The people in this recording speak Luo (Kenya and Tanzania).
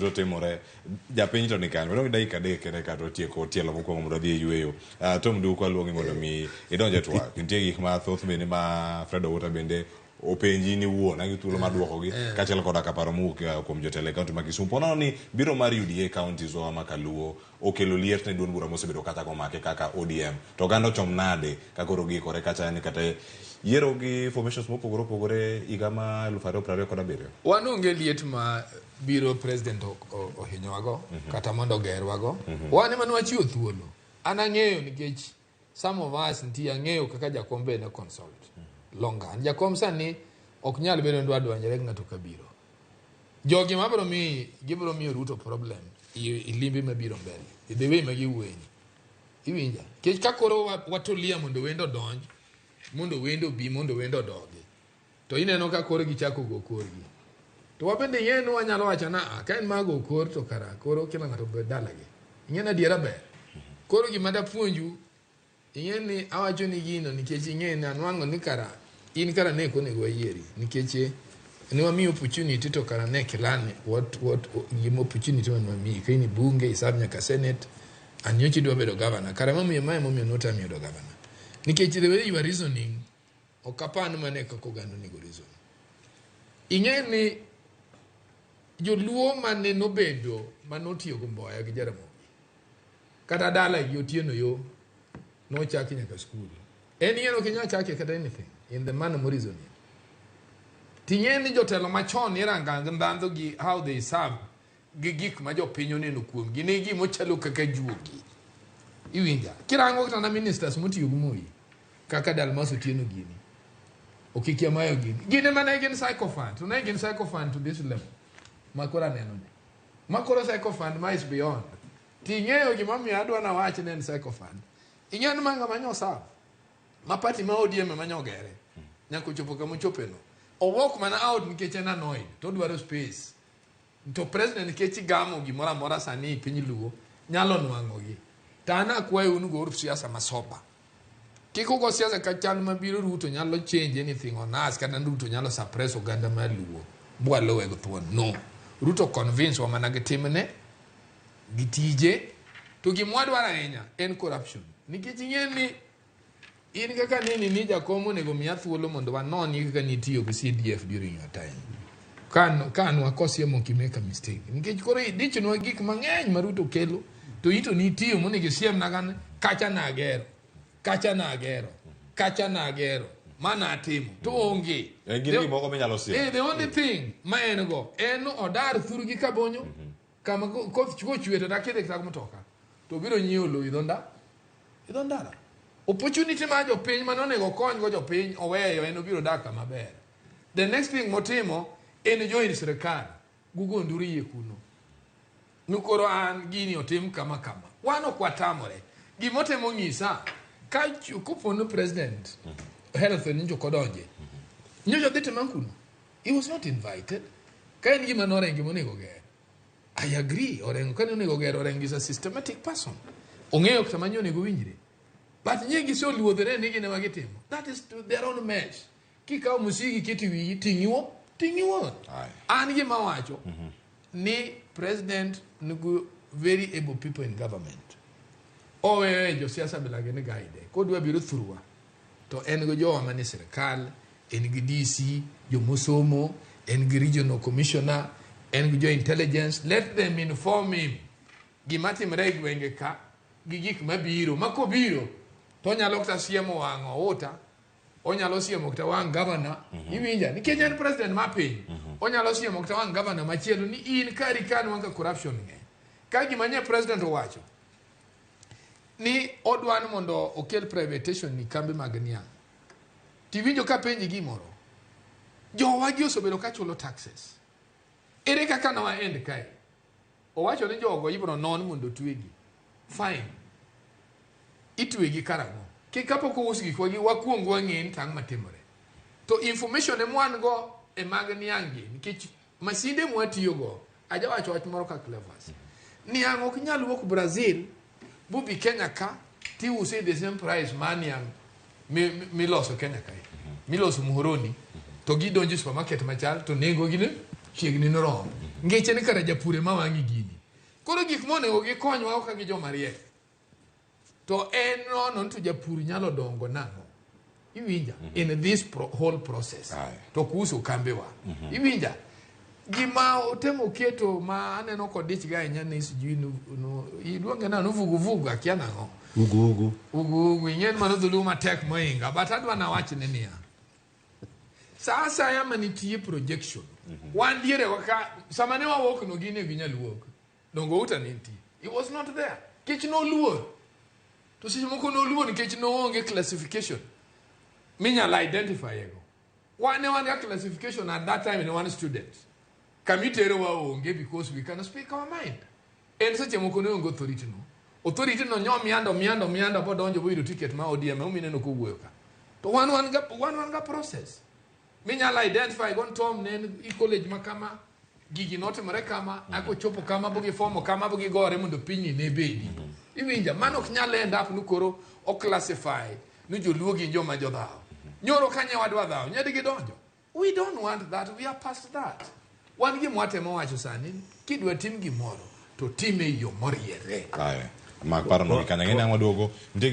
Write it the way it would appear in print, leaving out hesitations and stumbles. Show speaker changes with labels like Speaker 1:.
Speaker 1: duto timore. Japiny to ni kanyo. Wadong' gi dakika 3 kende kato tieko tielo mokwongo mondo wadhi e yueyo. Tom Duko aluongi mondo mi idonj e twak. Nitie gik mathoth bende ma Fred Owuota bende openji ni wuon angi thuolo mar duokogi kaachiel koda ka paro mowuok kuom jotelo e kaunti ma Kisumu. Po nono ni biro mar UDA e counties wa ma Kaluo okelo liet ne duond bura mosebedo kacha komake kaka ODM. To oganda ochom nade ka koro giikore kacha ni kata yiero gi formations mopogore opogore higa ma 2027?
Speaker 2: Wan onge liet ma biro president ohinyowago kata mondo ogerwago. Wan ema ne wachiwo thuolo. An ang'eyo nikech some of us nitie ang'eyo kaka jakom be ne consult longer. An jakom sani ok nyal bedo ni dwa donjore gi ng'ato kabiro. Jogi mabiro miyi gibiro miyo Ruto problem i limbe mabiro mbele. The way ma giwuoyeni. Iwinja? Nikech ka koro watulia mondo wendo odonj, mondo wendo obi, mondo wendo odogi. To ineno ka koro gichako go korgi. To wabende ing'eyo ni wanyalo wacho na "Ah, ka en mar go kor to kara koro kila ng'ato obed dalagi. Ing'e ni adiera ber. Koro gima dapuonju ing'e ni awacho ni gino nikech ing'e ni anwang'o ni kara in kara ne ok onego wayieri nikech ne wamiyi opportunity to kara ne kilani what gima opportunity mane wamiyi ka in e bunge isab nyaka senate and nyocha idwa bedo governor kara momiyo mae momiyo notami yudo governor nikech the way you are reasoning ok apar ni mano e kaka oganda onego reason. Ing'e ni joluo mane nobedo manotiyo gi Mboya gi Jaramogi kata dala gi Otieno yo nochaki nyaka skul. En ing'e ni ok inyal chake kata anything in the manner moreasoning. Ting'e ni jotelo machon iranga gi ndhandhu gi how they serve gi gik ma jopiny oneno kuomgi ne gima ochalo kaka juogi. Iwinja? Kirango kata na ministers motiyo gi Moi kaka Dalmas Otieno gini Okiki Amayo gini gin ema ne gin sycophant to ne gin sycophant to this level ma koro aneno ni ma koro sycophant ma is beyond ting'eyo gimomiyo adwa nawach ne en sycophant ing'eyo ni ma ng'ama nyo serve ma party ma ODM ema nyogere nyaka ochopo kama ochopeno owuok mana out nikech en annoyed to odwaro space to president nikech gamo gimoro amora sani e piny luo nyalo nwang'ogi to an akwayo un go siasa masoba kik ugo siasa ka chal mabiro Ruto nyalo change anything on us kata Ruto nyalo suppress oganda mar luo bwalowe go thuon no Ruto convince wa mana gi timne gi tije to gima wadwaro ahinya en corruption nikech ing'e ni in kaka nini ni jakom onego miya thuolo mondo wanoni kaka nitiyo gi CDF during your time ka an wakosie mok imake a mistake nikech koro idichnwa gik mang'eny ma Ruto kelo to ito nitiyo monego isiemna gan kacha nagero kacha nagero kacha nagero mana atimo to onge
Speaker 1: En gin gik moko minyalo siemo.
Speaker 2: The only thing ma en go en odar thurgi kabonyo kama koth kochwe to dakidhi kata gi mtoka to biro nyiewo lowo e dho ndara opportunity mar jopiny mane onego okony go jopiny oweyo en obiro dak kama ber the next thing motimo en join sirikal gugo nduru yie kuno ni koro an gini otim kama kama wan ok watamore gimotemo ng'isa ka kopo ni president health nyocha ok odonje nyocha odhi timo kuno he was not invited ka en gima norengo monego ger I agree Orengo kane onego ger Orengo is a systematic person ong'eyo kata manyo onego winjre but nye giseoluodhore ni gin ema gitimo that is to their own mess kikawo musigi keto e wiyi ting' ting' iwuon
Speaker 1: Aye.
Speaker 2: an gima wacho ni president nigi very able people in government oweyo josiasa bilage ni guide kodwa biro thurwa to en gi jowa manie sirikal en gi DC jomosomo en gi regional commissioner en gi jo intelligence let them inform him gima timre e gwenge ka gi gik mabiro ma kobiro to onyalo kata siemo wang' outa onyalo siemo kata wang' gavana iwinja nikech en president ma piny onyalo siemo kata wang' gavana machielo ni in kari ka nwang' ka corruption ng'eny ka gima nye president owacho ni odwa ni mondo okel privatization ni kambi mag niang' tiwinjo ka penji gimoro jowagi osebedo ka chulo taxes ere kaka nowa end kae owacho ni jogo ibiro non mondo otwegi fine itwegi karang'o ki kapok ous gikwagi wakuong wang'e ni tang' matimore to information ema wan go e mag niang' gi nikech masinde mwatiyogo ajawacho wach moro ka Clevers niang' ok nyal wuok Brazil bubi Kenya ka tiuse the same price ma niang' miloso Kenya kae miloso Muhoroni to gidonjo e supermarket machal to nengo gi Chiegni noromo. Ngeche ni kara japur ema wang'i gini. Koro gik monego gikonywa ka gi joma riek. To en nono ni to japur nyalo dongo nang'o? Iwinja? In this whole process.
Speaker 1: Aye.
Speaker 2: To kuhusu kambiwa. Iwinja? Gima otemo keto ma aneno kodich ga ahinya ni sijui iluonge nang'o vuguvugu akia nang'o.
Speaker 3: Ugu ugu.
Speaker 2: Ugu ugu ing'en mano dholuo matek moinga but adwa nawach ne niya. Sa asaya manitie projection. Wan diere wa ka sama ne wawuok no gine gi nyaluok. Dongo uta ne nitie. He was not there. Kech noluor. To seche moko noluor nikech noonge classification minyalo identify ego. Wan ne wan ga classification at that time ne wan students. Kamiterowa onge because we can speak our mind. En seche moko ne onge authority no. Authority no nyo miando miando miando bodonjo boyudo ticket ma ODM ema mineno kowuoyo ka. To wan wan ga process. Minyalo identify gon Tom ne en i college ma kama gigi notimore kama akochopo kama bogifomo kama bogigore mondo pinyni ne bedi. Iwinja mano ok nyal end up ni koro o classify ni joluo gin joma jodhaw. Nyoro kanye wadwa dhaw nyadi gidonjo. We don't want that. We are past that. Wan gima watemo wacho sani kidwa tim gimoro to time e yo moriere.
Speaker 1: Aye. Mak paro no gi kanyo. Ng'e ni ang' waduogo. Nitie